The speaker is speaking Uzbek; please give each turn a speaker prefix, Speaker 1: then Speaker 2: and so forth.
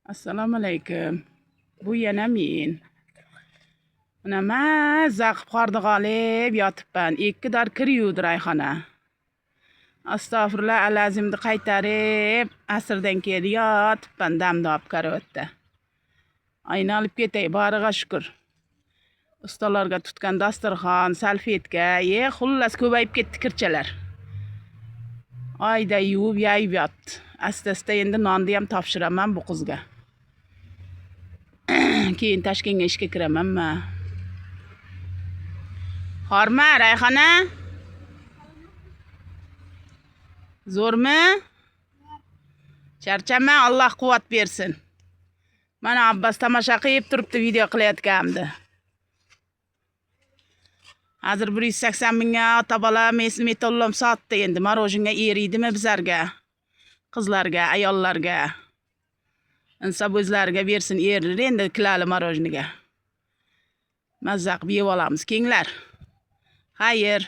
Speaker 1: Assalomu alaykum. Bu yana men. Mana mazza qilib hordiq olib yotibman. Ikki dor kir yuvdi Rayhona. Astag'firullah alazimni qaytarib, asrdan keyin yotibman damni olib karavotda. Ayni olib ketay, boriga shukur. Ustalarga tutgan dasturxon, salfetka, xullas ko'payib ketdi kirchalar. Oyda yuvib yayib yotdi. Asta-asta endi nonni ham topshiraman bu qizga. Keyin Toshkentga ishga kiramanmi? Horma, Rayhona? Zo'rmi? Charchama, Alloh quvvat bersin. Mana Abbos tomosha qilib turibdi video qilayotganimni. Hozir 180 mingga ota bola metallom sotdi endi. Morojinga eriydimi bizlarga? Qizlarga, ayollarga. Insof o'zlariga bersin, erir endi kilali morojniga. Mazza qilib yeb olamiz, kenglar. Xayr.